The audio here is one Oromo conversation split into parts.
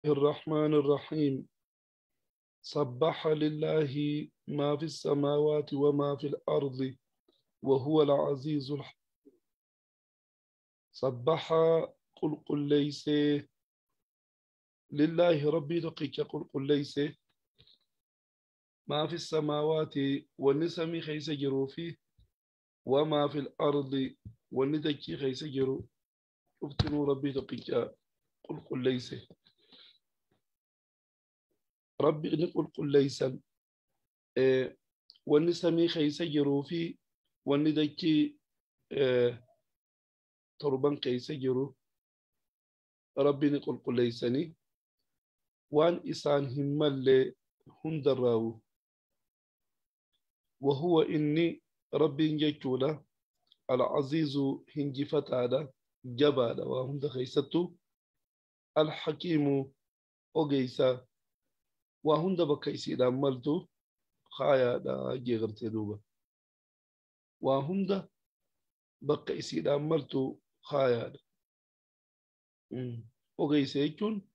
الرحمن الرحيم. سبح لله ما في السماوات وما في الأرض وهو العزيز الحكيم. سبح قل قل ليس لله ربي دقيق قل قل ليس ما في السماوات والنسم خيس جروفي وما في الأرض والندكي خيس جرو افتنوا ربي دقيق قل قل ليس ربي نقول قل ليس والنسمي خيس جروفي والندكي تربان خيس جرو ربي نقول قل ليسني وان إسان همال هندراو وهو إني ربي نجتولا العزيز هنجفتادا جبادا وهند خيستو الحكيم أوجيسا وهند بكيسي داملتو خايا دا جيغرتي دوبا وهند بكيسي داملتو خايا دا أوجيسا يكون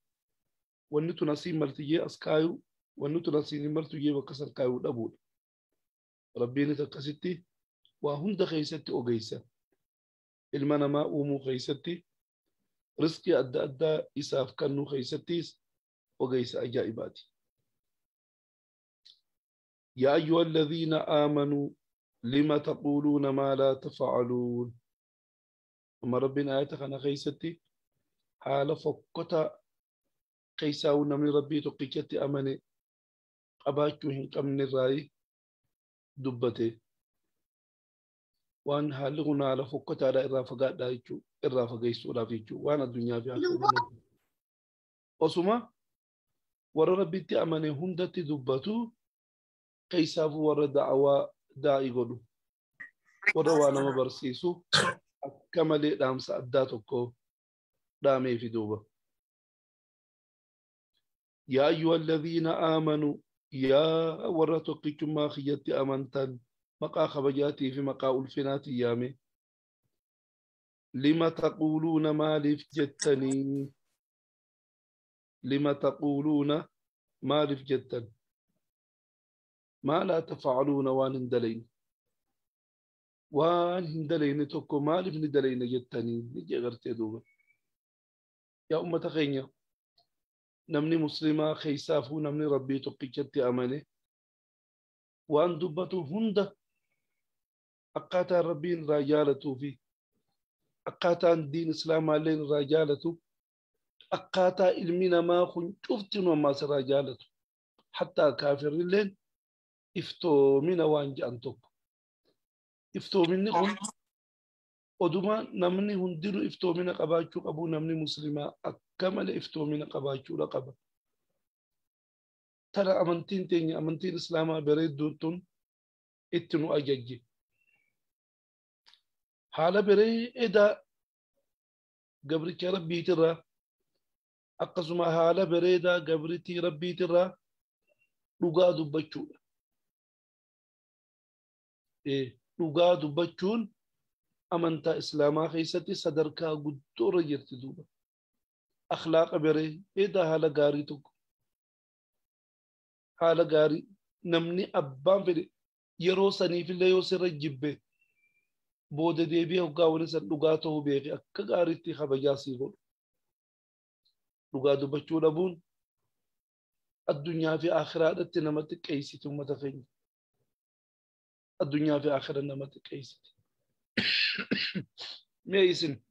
ونتو نسيم ملتجي أسكايو ونتو نسيم ملتجي بكسر كايو دابود ربي نتكستي وهند خيستي أوجيسا المنما أمو خيستي رزقي أدى أدى إساف كنو خيستيس وغيس أجائباتي. يا أيها الذين آمنوا لما تقولون ما لا تفعلون. أما ربنا آياتك أنا خيستي حال فكتا خيساو نمي ربي تقيكتي أمني أباكو هنقمن الرأي دبتي وأن حالغنا على فكتا على إرافقات دايتو إرافقيسو رافيتو وأنا الدنيا في آخر أسوما ورا ربي تأمني هندتي دبتو كيسافو ورا دعوة داعي قدو ورا وانا مبرسيسو أكمل دامس أداتكو دامي في دوبة. يا أيها الذين آمنوا يا ورا تقيتم ما خيتي أمنتن مقا خبجاتي في مقا ألفناتي يامي لما تقولون ما لفجتني لما تقولون ما لفجتن ما لا تفعلون وان اندلين وان هندلين توكو ما لفندلين جتني نجي غرتي دوبا. يا أمة خينيا نمني مسلمة خيسافو نمني ربي تقيكتي أماني وان دبتو هند أقاتا ربين راجالتو في أقاتا دين إسلام علين راجالتو أقاتا علمنا ما خن شفتن وما سراجالتو حتى كافر لين افتو من وان جانتوك افتو مني خن ودوما نمني هندلو افتو من قباچو قبو نمني مسلمة أكمل افتو من قباچو لقبا ترى أمنتين تيني أمنتين إسلاما بريد دوتون اتنو أججي حالة بري إدا قبرك ربي ترى أقسم حالة بريدا قبرتي ربي ترى لقاد بچون إيه لقاد بچون أمنتا إسلاما خيستي صدركا قدور يرتدوبا أخلاق بري إدا حالة غاري تك حالة غاري نمني أبان فري يرو سني في الله يوسر الجبه بوده ديبي هقاوني سن لغاته بيغي أكا غاري خبجاسي غول لغادو بچو لبون الدنيا في آخرة نمت كيسي ثم تخين الدنيا في آخرة نمت كيسي ميسن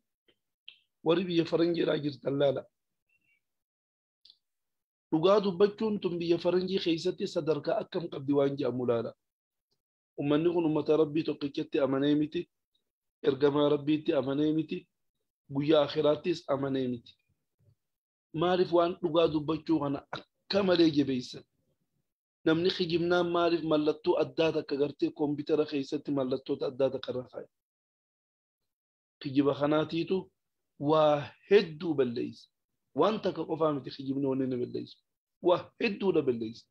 وربي فرنجي راجر تلالا لغادو بچون تم بي فرنجي خيستي صدرك أكم قبدي وانجي أمولالا ومن نغن أمة ربي تقيكتي أمانيمتي إرقما ربيتي أمانيمتي قويا آخراتيس أمانيمتي maaliif waan dhugaa dubbachuu kana akka malee jabeessan namni kijibnaan maaliif mallattoo addaa takka gartee koompitara keessatti mallattoota addaa takka irra kaa'e kijiba kanaatiitu waa hedduu balleessa waan takka qofaa miti kijibni wanni ni balleessu waa hedduudha balleessa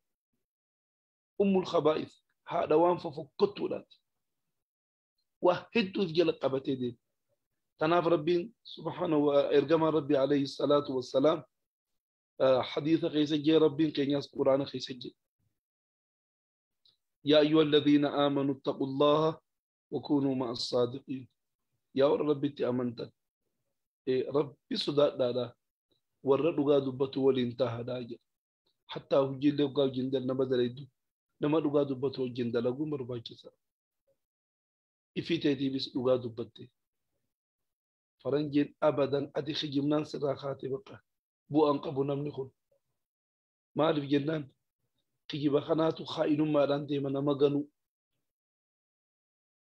ummul khabaa'is haadha waan fofokkottuudhaati waa hedduuf jala qabatee deema. تناف ربي سبحانه وإرجما ربي عليه الصلاة والسلام حديث keessa jee Rabbiin keenyaas Quraana keessa jee. يا أيها الذين آمنوا اتقوا الله وكونوا مع الصادقين. Yaa warra Rabbitti amantan, Rabbi sodaadhaadha, warra dhugaa dubbatu waliin tahaadhaa jedha. Hattaa hojiilee dhugaa wajjin nama dalaydu, nama dhugaa dubbatu wajjin dalaguun barbaachisa. Ifii teetiifis dhugaa dubbatte. Faranjiin abadan ati kijibnaan sirraa kaate baqa bu'aan qabu namni kun. Maaliif jennaan kijiba kanaatu kaa'inummaadhaan deema, nama ganuu,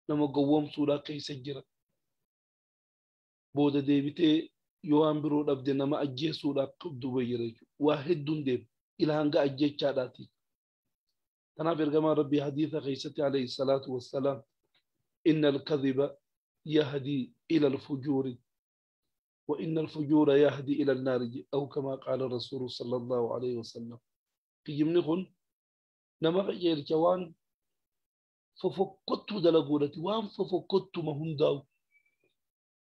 nama gowwoomsuudhaa keessa jira. Booda deebitee yoo waan biroo dhabde nama ajjeesuudhaaf duuba jira jechuudha. Waa hedduun deema ila hanga ajjeechaadhaati. Kanaaf ergamaan Rabbii hadiisa keessatti alayhi salaatu wassalaam inna al-kadhiba yahdi ila al-fujuuri wa inna al-fujuura yahdi ila an-naari aw kama qaala rasuulu sallallahu alayhi wasallam. Kijibni kun nama qajeelcha waan fofokkottuu dalaguudhati, waan fofokkottuma hundaa'u.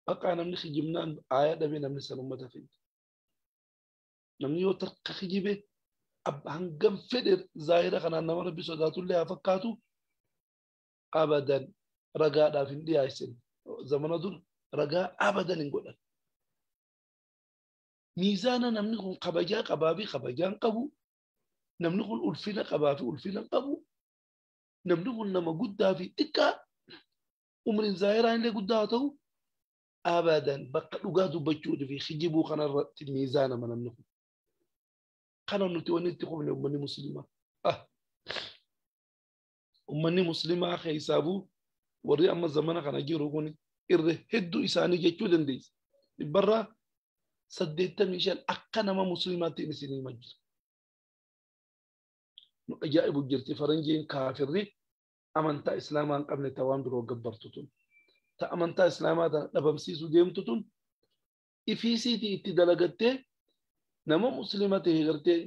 Baqaa namni kijibnaan aayaa dhabee namni san uummata fedhe. Namni yoo takka kijibe hangam fedhe zaahira kanaan nama Rabbi sodaatullee haa fakkaatu abadan ragaadhaaf hin dhiyaaysin. Zamana dur ragaa abadan hin godhan. Miizaana namni kun kabajaa qabaa fi kabajaa hin qabu. Namni kun ulfina qabaa fi ulfina hin qabu. Namni kun nama guddaa fi xiqqaa umriin zaahiraa illee guddaa haa ta'u abadan bakka dhugaa dubbachuu fi kijibuu kanarratti miizaana namni kun. Kana nuti wanni itti qubne uummanni musliimaa. Uummanni musliimaa keessaabuu warri amma zamana kana jiru kun irra hedduu isaanii jechuu dandeessa. 85% akka nama musliimaatti isinii majjira. Nu ajaa'ibu jirti faranjiin kaafirri amantaa islaamaa hin qabne ta waan biroo gabbartu tun. Ta amantaa islaamaa tana dhabamsiisuu deemtu tun ifiisiitii itti dalagattee nama muslima ta'e gartee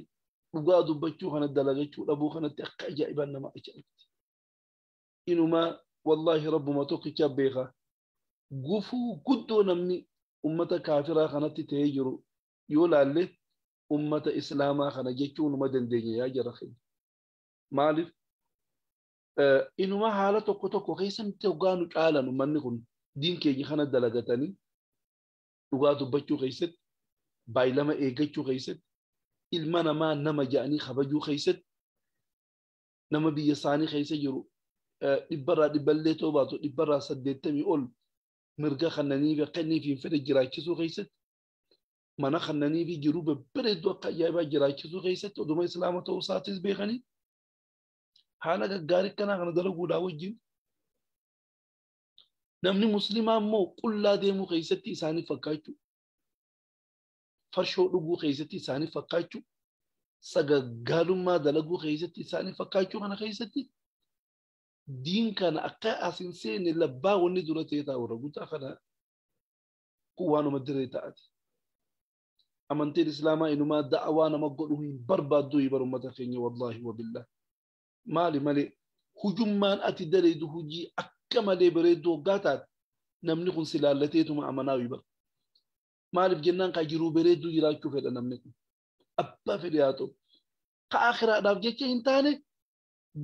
dhugaa dubbachuu kana dalagachuu dhabuu kanatti akka ajaa'ibaan nama ajaa'ibti. Inumaa wallaahi rabbuma tokkicha beeka. Gufuu guddoo namni ummata kaafiraa kanatti ta'ee jiru yoo laalle ummata islaamaa kana jechuu numa dandeenya yaa jara keenya. Maaliif inumaa haala tokko tokko keessatti hoggaa nu caalan ummanni kun diin keenya kana dalagatanii dhugaa dubbachuu keessatti, baay'ilama eeggachuu keessatti, ilma namaa nama ja'anii kabajuu keessatti, nama biyya isaanii keessa jiru 100% ta'uu baatu 80% ol mirga kannanii fi akka inni fi fedhe jiraachisuu keessatti, mana kannanii fi jiruu babbareedduu akka ajaa'ibaa jiraachisuu keessatti oduma islaama ta'uu isaatis beekanii haala gaggaarii kanaa kana dalaguudhaa wajjin namni musliimaa immoo qullaa deemuu keessatti isaanii fakkaachuu, farshoo dhuguu keessatti isaanii fakkaachuu, sagaggaalummaa dalaguu keessatti isaanii fakkaachuu kana keessatti diin kana akka as hin seenne labbaa wanni dura ta'e taa'u guddaa kana kun waanuma dirree ta'ati. Amantiin islaamaa inumaa da'awaa nama godhu hin barbaaddu bara uummata keenya wallaahi wabillah. Maali malee hujummaan ati dalaydu hujii akka malee bareedduu hoggaa taate namni kun si laallateetuma amanaa bara. Maaliif jennaan ka jiruu bareedduu jiraachuu fedha namni kun. Abbaa fedhe haa ta'u. Ka akhiraadhaaf jecha hin taane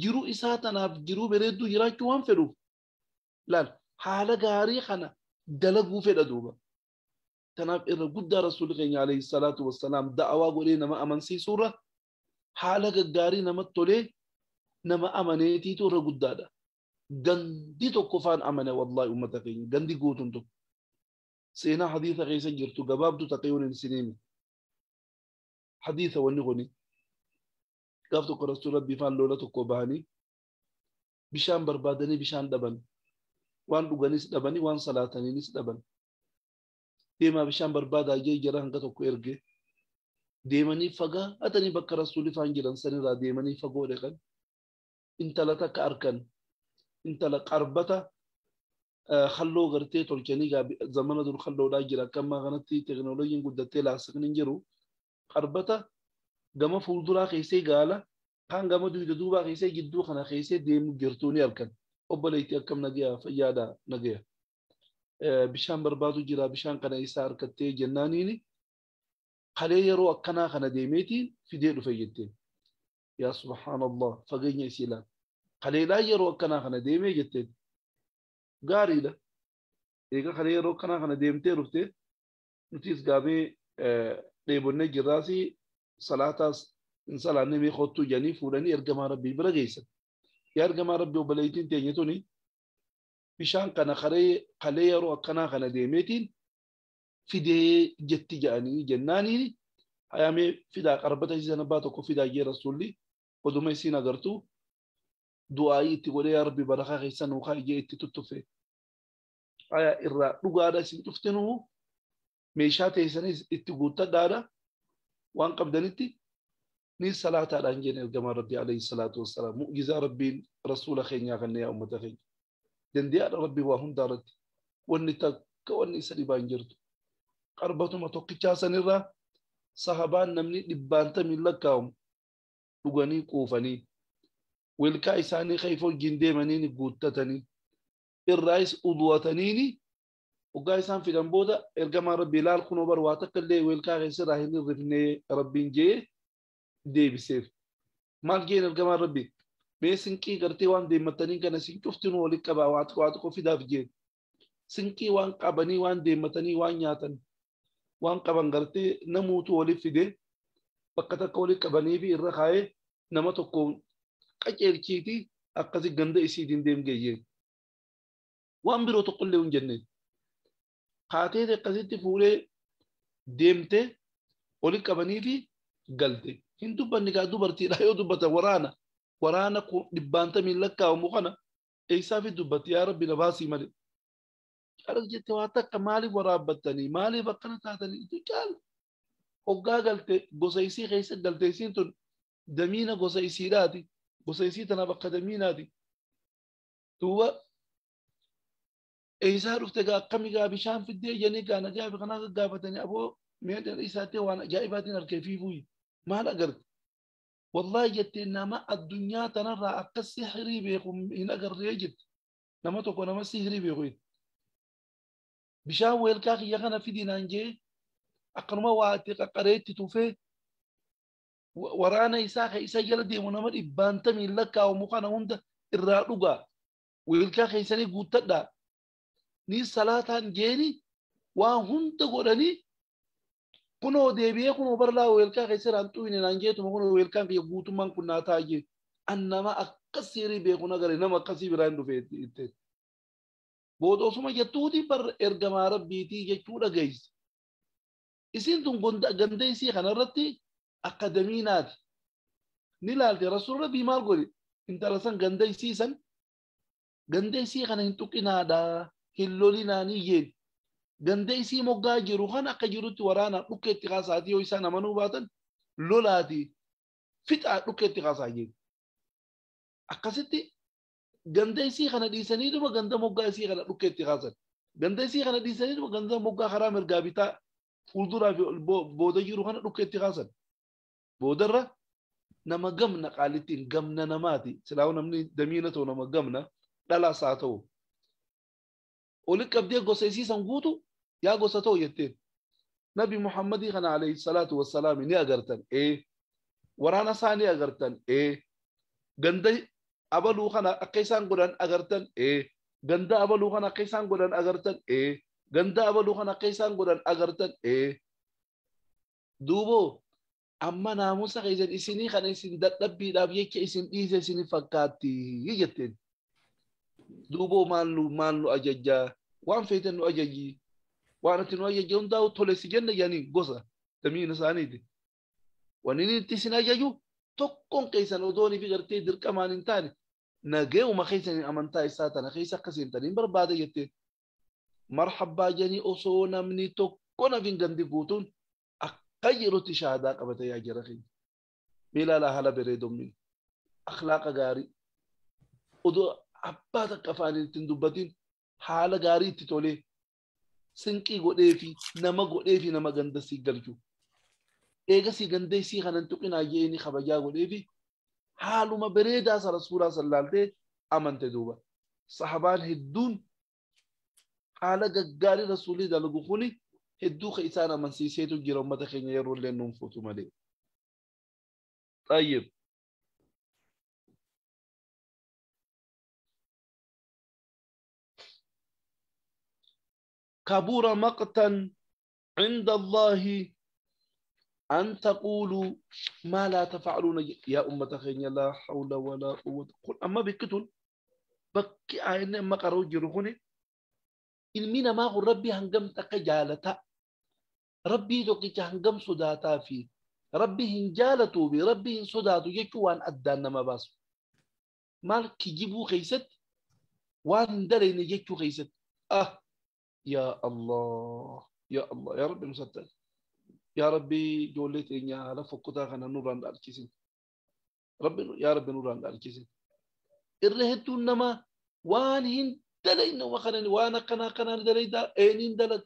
jiruu isaa tanaaf jiruu bareedduu jiraachuu waan fedhuuf laal haala gaarii kana dalaguu fedha duuba. Tanaaf irra guddaa rasuulli keenya alayhi salaatu wassalaam da'awaa godhee nama amansiisuurra haala gaggaarii namatti tolee nama amaneetiitu irra guddaadha. Gandi tokko faan amane wallaahi uummata keenya gandi guutuun tokko. Seenaa hadiisa keessa jirtu gabaabduu taqiyuun hin siniimi. Hadiisa wanni kuni gaaf tokko rasuul Rabbii faan lola tokko bahanii bishaan barbaadanii bishaan dhaban, waan dhuganis dhabanii waan salaataniinis dhaban. Deemaa bishaan barbaadaa jee jara hanga tokko erge deemanii fagaatanii bakka rasuulli faan jiran sanirraa deemanii fagoo dhaqan. Intala takka arkan, intala qarbata halloo gartee tolchanii zamana dur halloodhaa jira akka ammaa kanatti teknooloojiin guddattee laasifni hin jiru. Qarbata gama fuulduraa keessee gaala kaan gama dugda duubaa keessee gidduu kana keessee deemu jirtuu ni arkan. Obboleettii akkam nagaya fayyaadhaa nagaya. Bishaan barbaadu jira bishaan kana isaa harkattee jennaaniini Kalee yeroo akkanaa kana deemeetiin fidee dhufe jetteen. Yaa subhaanallah, fageenya isii ilaala. Kaleedhaan yeroo akkanaa kana deemee jetteen. Gaariidha. Egaa kalee yeroo akkanaa kana deemtee dhufte nutis gaabee dheebonnee jirraasi salaataas hin salaanne mee kottuu jedhanii fuudhanii ergamaa rabbii bira geessan. Yaa ergamaa rabbii, obboleettiin teenya tuni bishaan kana kalee yeroo akkanaa kana deemeetiin fidee jetti jedhanii jennaaniin, hayamee fidaa, qarbata isiisan abbaa tokko fidaa jee. Rasuulli oduma isiin agartu du'aayii itti godhee, yaa rabbi barakaa keessa nuu kaa jee itti tuttufe. Haya, irraa dhugaadha, isin cuftinuu meeshaa teessanis itti guuttadhaadha, waan qabdanitti ni salaataadhaan jeen ergamaa rabbii alayhi salaatu wassalaam. Mu'jizaa rabbiin rasuula keenyaa kanneen, yaa ummata keenya, dandeeyaadha rabbii waa hundaa irratti, wanni takka wanni isa dhibaa hin jirtu. Qarbatuma tokkichaa sanirraa sahabaan namni dhibbaantamiin lakkaa'amu dhuganii quufanii, wilkaa isaanii kayfa wajjin deemanii guuttatanii, irraayis uduwataniini. Hoggaa isaan fidan booda ergamaan rabbii, ilaal, kunoo bar waa takka illee wilkaa keessarraa hin hirrifnee rabbiin jee deebiseef. Maal jeen ergamaan rabbii? Mee sinqii gartee waan deemmatanii kana sin cuftinuu walitti qabaa, waa xiqqoo fidaaf jeen. Sinqii waan qabanii, waan deemmatanii, waan nyaatan, waan qaban gartee namuutu walitti fidee bakka takka walitti qabanii fi irra kaayee, nama tokkoon qaceelchiitii akkasi ganda isiitiin deemgeeyyee. Waan biroo tokkollee hin jenneen. Kaatee akkasitti fuudhee deemtee walitti qabanii fi galte. Hin dubbanni gaa, dubartiidha yoo dubbatan waraana dhibbaantamiin lakkaa'amu kana eessaa fi dubbatti? Yaa rabbi na baasii malee. Caala jette, waa takka maaliif waraabbattanii, maaliif akkana taatanii caala. Hoggaa galte gosa isii keessa galte, isiin tun damiina gosa isiidhaati. Gosa isii tanaaf akka damiinaati. Duuba eessaa dhufte gaa, akkami gaa bishaan fiddee jedhanii gaa nagaa fi kanaa gaggaafatanii, aboo mee isaatti waan ajaa'ibaatiin harkee fiifuuyi maal agarte? Wallahi jettee, nama addunyaa tanarraa akka sihirii beeku hin agarree jette. Nama tokko nama sihirii beeku jette. Bishaan weelkaa kiyya kana fidinaan jee akkanuma waa itti qaqqaree itti tufee, waraana isaa ka isa jala deemu nama dhibbaantamiin lakkaa'amu kana hunda irraa dhugaa, weelkaa keessanii guuttadhaa, ni salaataan jeeni waan hunda godhanii, kunoo deebi'ee kunoo barlaa weelkaa keessa irraan xuyine naan jeetuma, kunoo weelkaan kiyya guutummaan kun naa ta'a jee. An nama akkas seerii beeku nagare, nama akkasii biraan dhufe itti. Booda osuma jettuuti bar ergamaa rabbiitii jechuu dhageesse. Isiin tun ganda isii kanarratti akka damiinaati. Ni laalte, rasuul rabbii maal godhe? Intala san ganda isii san, ganda isii kana hin tuqinaadha, hin lolinaanii jeen. Ganda isii moggaa jiru kan akka jirutti waraanaan dhukkeetti kaasaatii, yoo isaan amanuu baatan lolaati fixaa, dhukkeetti kaasaa jeen. Akkasitti ganda isii kana dhiisaniituma ganda moggaa isii kana dhukkeetti kaasan. Ganda isii kana dhiisaniituma ganda moggaa karaa mirgaa bitaa fuulduraa fi booda jiru kana dhukkeetti kaasan. Boodarra nama gamna qaalittiin gamna namaati. Silaawu namni damiina ta'u nama gamna dhalaas haa ta'u. Oli qabdee gosa isii san guutu, yaa gosa ta'u jetteen. Nabi Muhammadii kana alayhi salaatu wassalaam ni agartan. Ee. Waraana isaa ni agartan. Ee. Ganda abaluu kana akka isaan godhan agartan. Ee. Ganda abaluu kana akka isaan godhan agartan. Ee. Ganda abaluu kana akka isaan godhan agartan. Ee. Duuboo amma naamusa keessan isinii kana isin dadhabbiidhaaf jecha isin dhiise isin fakkaatti jetteen. Duuboo maal nu ajajjaa? Waan feeten nu ajajji, waan ati nu ajajja hundaa'u tole si jenna jedhanii, gosa damiina isaaniiti. Wanni inni itti isin ajaju tokkoon keessan odoonii fi gartee dirqamaan hin taane nageuma keessan amantaa isaa tana keessa akka seentanii barbaada jetteen. Marhabbaa jedhanii, osoo namni tokko nafin gandi guutuun akka jirutti shaadaa qabate. Yaa jara keenya. Mee ilaalaa, haala bareedomni akhlaaqa gaarii, odoo abbaa takka afaaniin ittiin dubbatin haala gaarii itti tolee, sinqii godhee fi nama godhee fi nama ganda sii galchu. Eegasii ganda isii kanan tuqinaa jeeni kabajaa godhee fi haaluma bareedaa sa rasuulaa sallaaltee amante duuba. Sahabaan hedduun haala gaggaarii rasuulii dalagu kuni Hedduu ka isaan amansiiseetu jira ummata keenya yeroo illee nuun fuutu malee. طيب كبر مقتا عند الله أن تقولوا ما لا تفعلون يا أمة خينيا لا حول ولا قوة. قل أما بكتل بكي عين أما قروا جرخوني إلمينا ما قل ربي هنقم تقجالتا ربي توقيت هنقم صداتا فيه ربي هنجالتو بي ربي هنصداتو يكوان أدانا ما باسو مال كيجيبو خيست وان دلين يكو خيست. يا الله يا الله يا ربي مسدد يا ربي جوليت إنيا على فقطة خنا نوران داركيسين ربي يا ربي نوران داركيسين إرهتو نما وان هن دلين وخنا وانا قنا قنا دليدا إنين دلد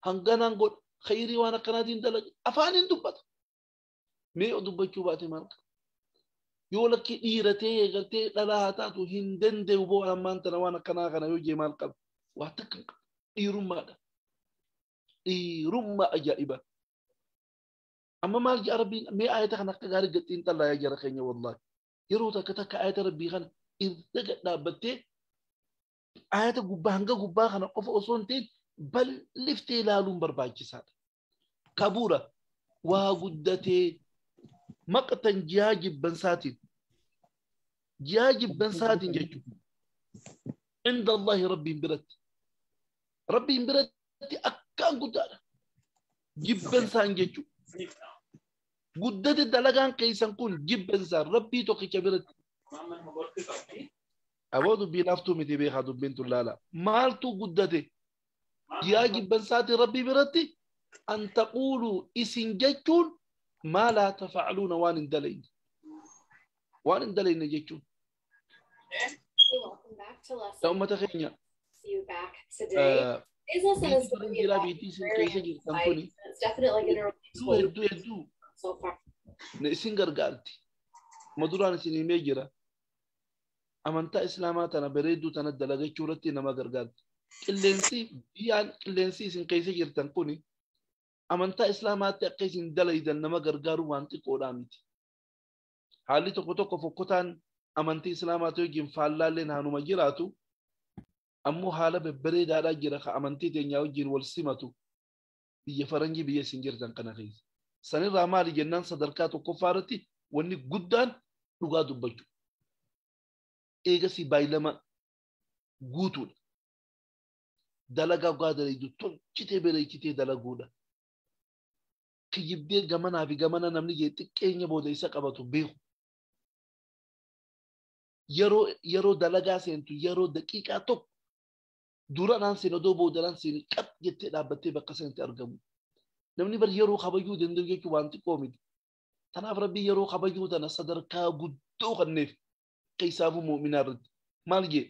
هنغنا نقول خيري وانا قنا دين دلد أفانين دبت مي دبت شو مالك يولك إيرتي غلتي لا تاتو هندن دي وبو أمان تنا وانا قنا قنا يوجي مالك واتك إيرما إيرما أجائبة. أما مال جاء ربي ما آية خنا قاري قتين طلع يا جرخيني والله يروتا كتك آية ربي خنا إذا دابتي آية قبا هنجا قبا خنا قف أصونتين بل لفتي لالون برباجي ساد كبورة وقدتي مقتن جاجب بنساتين جاجب بنساتين جاجب عند الله ربي برت ربي برت أكان قدارة جبن سان جاجب قدت الدلقان كيسان كون جبن سان ربي توقي كبرت أبو دبي لافتو متي بيخا دبين تلالا مالتو قدتي يا جبن ساتي ربي برتي أن تقولوا إسن جتون ما لا تفعلون وان اندلين وان اندلين جتون. يا أمة خينيا isin gargaarti ma duraan isin himee jira amantaa islaamaa tana bareedduu tana dalagachuu irratti nama gargaarti. Qilleensi biyyaan qilleensi isin keessa jirtan kuni amantaa islaamaatti akka isin dalaydan nama gargaaru waan xiqqoodhaa miti. Haalli tokko tokko fokkotaan amantii islaamaatti wajjin faallaalleen haanuma jiraatu ammoo haala babbareedaadhaa jira ka amantii teenyaa wajjin wal simatu biyya faranjii biyya isin jirtan kana keessa. Sanirraa maali jennaan sadarkaa tokkoffaa irratti wanni guddaan dhugaa dubbachuu. Eegasii baay'ilama guutuudha. Dalagaa dhugaa dalaydu tolchitee bareechitee dalaguudha. Kiyyibdee gamanaa fi gamana namni jee xiqqeenya booda isa qabatu beeku. Yeroo dalagaa seentu yeroo daqiiqaa tokko dura naan seen odoo booda naan seen qab jettee dhaabbattee bakka sanatti argamu. Namni bar yeroo kabajuu danda'u jechuun waan xiqqoo miti. Tanaaf rabbi yeroo kabajuu tana sadarkaa guddoo kenneef keessaafuu mu'minaa irratti. Maal jee?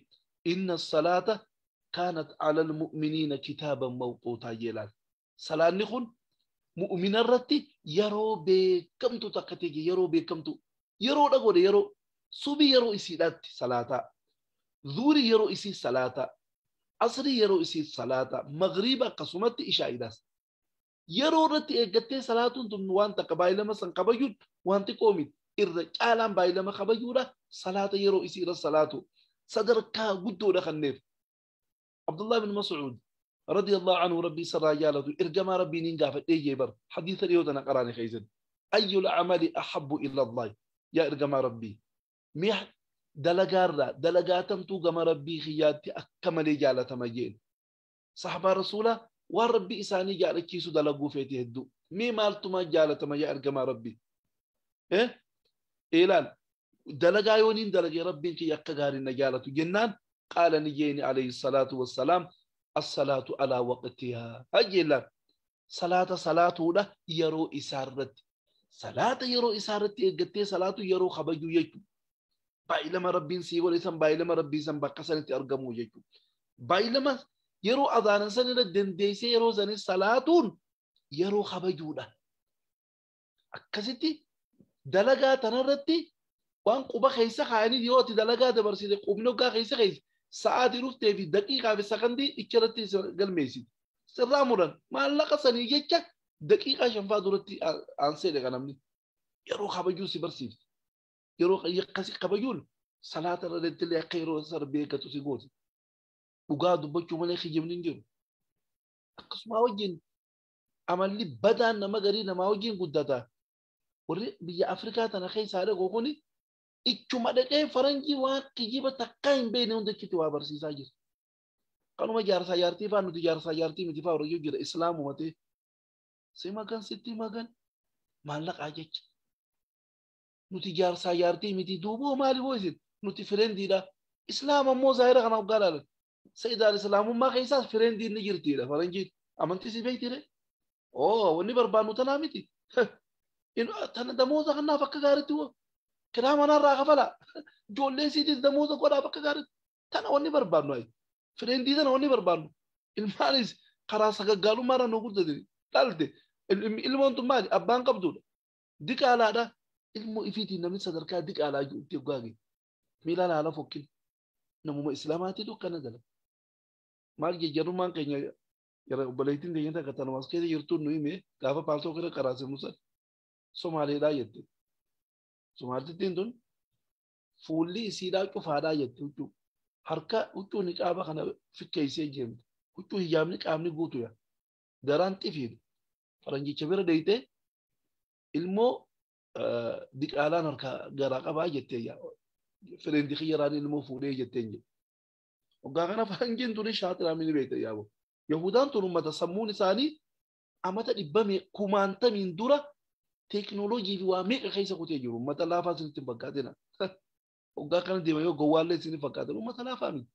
Inna salaata kaanat alal mu'miniina kitaaban mawquutaa jeelaan. Salaanni kun mu'mina irratti yeroo beekamtu takka ta'e yeroo beekamtu yeroo dhagoodhe yeroo subii yeroo isiidhaatti salaataa. Zuurii yeroo isii salaataa. Asrii yeroo isii salaataa. Magriiba akkasumatti ishaa'iidhaas. Yeroo irratti eeggattee salaatuun tun waan takka baay'ilama san kabajuun waan xiqqoo miti. Irra caalaan baay'ilama kabajuudha salaata yeroo isii irra salaatu. Sadarkaa guddoodha kanneef. Abdullah bin Mas'uud radiyallahu anhu rabbii sarraa jaalatu ergamaa rabbiin hin gaafadhee jee bar hadiisa dhiyoo tana qaraane keessan. Ayyul amali ahabbu ila Allah yaa ergamaa rabbii. Mi'a dalagaarraa dalagaatamtuu gama rabbii kiyyaatti akka malee jaalatama jeen. Saxaabaa rasuulaa waan rabbii isaanii jaalachiisu dalaguu feeti hedduu. Mee maaltumaa jaalatama yaa ergamaa rabbii? Ilaal dalagaa yooniin dalagee rabbiin kiyya akka gaarii na jaalatu jennaan qaala ni jeeni alayhi salaatu wassalaam as-salaatu alaa waqtihaa hajeellaan salaata salaatuudha yeroo isaarratti. Salaata yeroo isaarratti eeggattee salaatu yeroo kabajuu jechuudha. Baay'ilama rabbiin sii godhe san baay'ilama rabbii san bakka sanitti argamu jechuudha. Baay'ilama yeroo adaanan san irra dandeessee yeroo sanis salaatuun yeroo kabajuudha. Akkasitti dalagaa tanarratti waan quba keessa kaayanii yoo ati dalagaa dabarsite qubni hoggaa keessa keessa sa'aatii dhuftee fi daqiiqaa fi sakandii icharratti galmeessiti. Sirraa muran maallaqa sanii jecha daqiiqaa shanfaa duratti aansee dhaqa namni. Yeroo kabajuu si barsiifti. Yeroo akkasi kabajuun salaata irratti illee akka yeroo sana beekatu si gooti. Dhugaa dubbachuu malee kijibni hin jiru. Akkasuma wajjin amalli badaan nama garii namaa wajjin guddata. Warri biyya Afrikaa tana keessaa dhaqu kuni ichuma dhaqee faranjii waan kijiba takkaa hin beekne hunda achitti waa barsiisaa jira. Kanuma jaarsaa jaartii faa nuti jaarsaa jaartii miti faa warra jira islaamuma ta'e. Si magan sitti magan maallaqaa jecha. Nuti jaarsaa jaartii miti duuboo maali hoo isin nuti firendiidha. Islaam ammoo zaahira kana hoggaa ilaalan. Sa'idaal islaamummaa keessaas firendiin ni jirtiidha faranjiin. Amantii si beektire? Oo wanni barbaannu tanaa miti. Tana damooza kanaaf akka gaariitti hoo. Kiraa manarraa kafala. Ijoolleen siitis damooza godhaaf akka gaariitti. Tana wanni barbaannu ayi. Firendii tana wanni barbaannu. Ilmaanis karaa sagaggaalummaarra nu guddate. Dhalte. Ilmoon tun maali? Abbaan qabdudha. Diqaalaadha. Ilmoo ifiitiin namni sadarkaa diqaalaa jirutti hoggaage. Miila laala fokkin. Namuma islaamaatiitu akkana dalaga. Maal jejjarummaan keenya jara obboleettiin keenya takka tanuma as keessa jirtuun nu hime gaafa paaltoo kira qaraasimu san Somaaleedhaa jette. Somaalittiin tun fuulli isiidhaa cufaadhaa jette huccuu. Harka huccuu niqaaba kana fikkeessee jeemte. Huccuu hijaabni qaamni guutu yaa. Garaan xifiidha. Faranjicha bira deeytee ilmoo diqaalaan harka garaa qabaa jettee yaa. Fireendi kiyyaraan ilmoo fuudhee jetteen jedhe. Hoggaa kana faranjiin tuni shaaxiraa mini beekte yaabo. Yahudaan tun uummata sammuun isaanii amata dhibba kumaantamiin dura teekinooloojii fi waa meeqa keessa kutee jiru. Uummata laafaa isinitti hin fakkaatina. Hoggaa kana deema yoo gowwaallee isin fakkaatan uummata laafaa miti.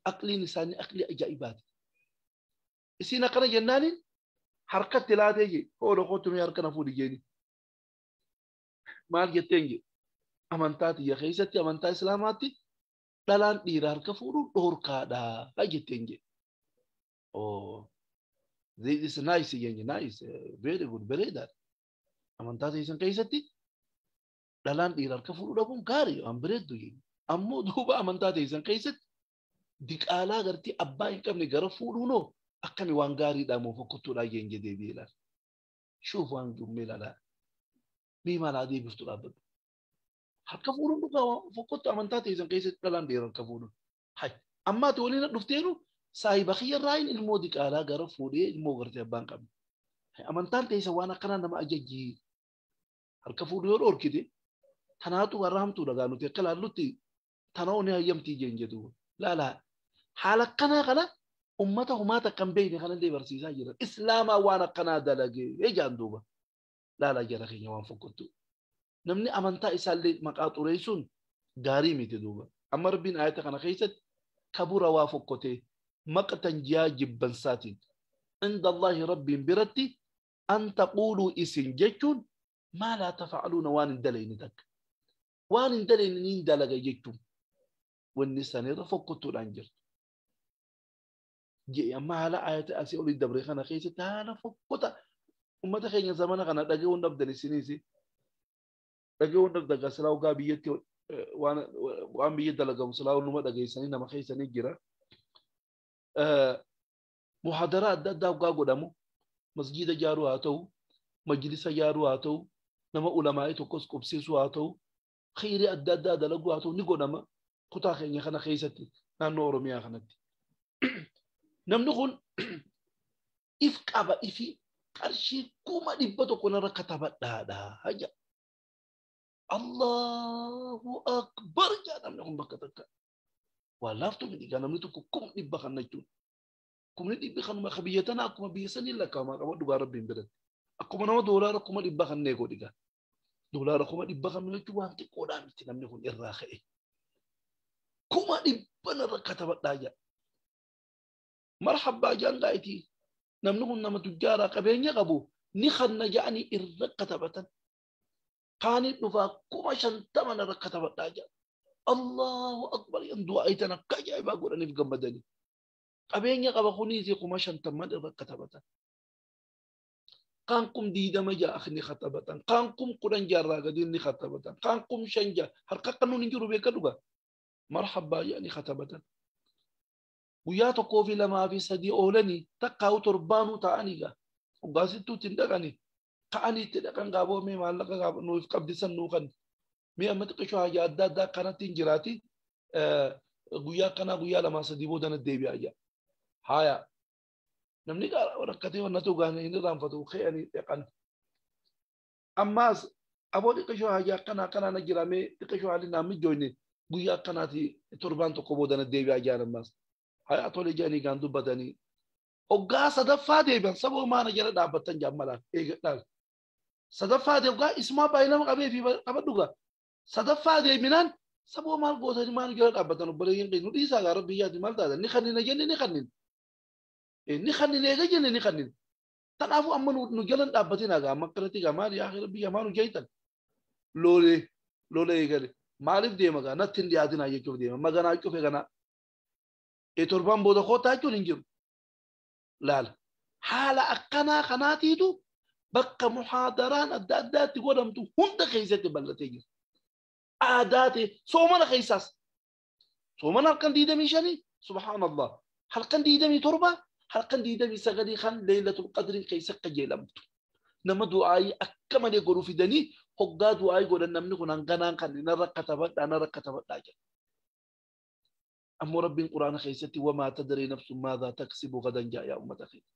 Aqliin isaanii aqlii ajaa'ibaati. Isiin akkana jennaaniin harkatti laatee jee hoola kootu mee harka na fuudhi jeeni. Maal jetteen jee amantaa tiyya keessatti amantaa islaamaatti dhalaan dhiira harka fuudhuun dhoorkaadha jetteen jee. Oh, this is nice jenye nice very good bareedaadha. Amantaa teessan keessatti dhalaan dhiira harka fuudhuu dhabuun gaarii waan bareeddu jenye. Ammoo duuba amantaa teessan keessatti diqaalaa gartee abbaa hin qabne gara fuudhuunoo akkami waan gaariidha moo fokkottuudha jenye deebi'ee ilaala. Shuuf waan jummee ilaalaa. Mee maalaa deebiftu dhaabbadhu. Harka fuudhuun dhugaa waan fokkottu amantaa teessan keessatti dhalaan dhiira harka fuudhuun. Hai ammaati waliin dhufteenu saahiba kiyyarraayin ilmoo diqaalaa gara fuudhee ilmoo gartee abbaan qabne. Amantaan teessan waan akkanaa nama ajajji. Harka fuudhuu yoo dhorkite tanaatu warra hamtuudha gaa nuti akka laallutti tana oni hayyamtii jeen jedhu. Laalaa haala akkanaa kana ummata humaata kan beekne kanallee barsiisaa jira. Islaamaa waan akkanaa dalagee ejaan duuba. Laalaa jara keenya waan fokkottu. Namni amantaa isaallee maqaa xureessuun gaarii miti duuba. Amma rabbiin ayata kana keessatti kabura waa fokkotee maqtan jiyaa jibbansaatiin. Inda Allaahi rabbiin biratti an taquuluu isin jechuun maa laa tafa'aluuna waan hin dalayne takka. Waan hin dalayne ni hin dalaga jechuun wanni sanirra fokkottuudhaan jirtu. Jee amma haala ayata asii olii dabre kana keessatti haala fokkota ummata keenya zamana kana dhaga'uun dhabdan isiniis. Dhaga'uun dhabdan gaa silaa hoggaa biyyatti waan biyya dalagamu silaa numa dhageessanii nama keessanii jira. Muhaadaraa adda addaa hoggaa godhamu masjiida ijaaruu haa ta'u, majlisa ijaaruu haa ta'u, nama ulamaa'ii tokkos qubsiisuu haa ta'u, khayrii adda addaa dalaguu haa ta'u ni godhama kutaa keenya kana keessatti naannoo Oromiyaa kanatti. Namni kun if qaba ifi qarshii 100,000 narra katabadhaadha haja. Allahu akbar jaa namni kun bakka takka. Waan laaftuu miti gaa namni tokko 100,000 kana jechuudha. 100,000 kanuma akka biyya tanaa akkuma biyya sanii lakkaa'amaa qaba dhugaa rabbiin biratti. Akkuma nama doolaara 100,000 kannee godhi gaa. Doolaara 100,000 kan jechuun waan xiqqoodhaa miti namni kun irraa ka'e. 100,000 narra katabadhaa jaa. Marhabbaa jaan gaa'itii. Namni kun nama tujjaaraa qabeenya qabu ni kanna ja'anii irra katabatan. Kaanii dhufaa 50,000 narra katabadhaa jaa. Allahu akbar yan du'aa itan akka ajaa'ibaa godhaniif gammadanii. Qabeenya qaba kuniis 50,000 irra katabatan. Kaan 20,000 ja'a ni katabatan. Kaan 10,000 jaarraa gadi ni katabatan. Kaan 5,000 ja'a harka akka nuun hin jiru beeka dhugaa. Marhabbaa ja'anii katabatan. Guyyaa tokkoo fi lamaa fi sadii oolanii takkaa'u torbaanuu ta'anii gaa. Hoggaasittuu ittiin dhaqanii ka'anii itti dhaqan gaaboo mee maallaqa nuuf qabdisan nuu kan. Mee amma xiqqishoo haja adda addaa akkanatti hin jiraati. Guyyaa akkanaa guyyaa lamaa sadii booda na deebi'aa jira. Haaya. Namni rakkatee wannatu gaanii hin irraanfatu ka'anii dhaqan. Ammaas aboo xiqqishoo haja akkanaa akkanaa na jira mee xiqqishoo haalli naan mijoofne guyyaa akkanaati torbaan tokko booda na deebi'aa jira ammaas. Haaya tole jedhanii gaan dubbatanii. Hoggaa sadaffaa deebi'an sababa maana jala dhaabbattan jaammalaan eegadhaan. Sadaffaa deebi'aa isumaa baay'inama qabee fi qabadhu gaa. Sadaffaa deeminaan sababa maal gootanii maal jala dhaabbatan obboleeyyiin keenya nu dhiisaa gaa rabbi yaati maal taatan ni kannina jenne ni kannina. Ni kannina eega jenne ni kannina. Kanaafuu amma nu jalan dhaabbatin gaa amma akkanatti gaa maal yaa rabbi yaa maal nu jeetan. Loolee loolee eegale maaliif deema gaa natti hin dhiyaatinaa jechuuf deema maganaa cufe kanaa. Torbaan booda kootaa jechuun hin jiru. Laala haala akkanaa kanaatiitu bakka muhaadaraan adda addaatti godhamtu hunda keessatti bal'atee jira. Aadaa ta'e soomana keessaas. Soomana halkan 25 subhaanallah halkan 27 halkan 29 kan leelatul qadrii keessa qajeelamtu. Nama du'aayii akka malee godhu fidanii hoggaa du'aayii godhan namni kun hanganaan kan narra katabadhaa narra katabadhaa jedha. Ammoo rabbiin quraana keessatti wamaa tadrii nafsun maadhaa taksibu gadan jaa yaa ummata keenya.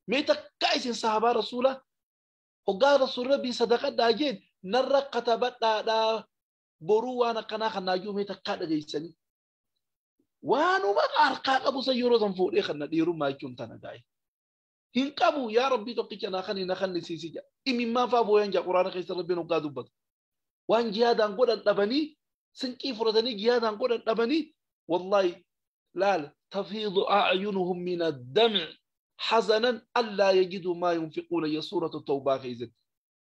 Mee takkaa isin sahabaa rasuula hoggaa rasuul rabbii sadaqadhaa jeen narra katabadhaadhaa boruu waan akkanaa kanaayyuu mee takkaa dhageessanii. Waanuma harkaa qabu san yeroo san fuudhee kana dhiirummaa jechuun tana gaa'e. Hin qabu yaa rabbii tokkicha naa kan na kannisiisi jedha. Imimmaan faa booyan jaa quraana keessa rabbiin hoggaa dubbatu. Waan jihaadaan godhan dhabanii sinqii fudhatanii jihaadaan godhan dhabanii والله لا تفيض أعينهم من الدمع حزنا ألا يجدوا ما ينفقون يا سورة التوبة خيزت.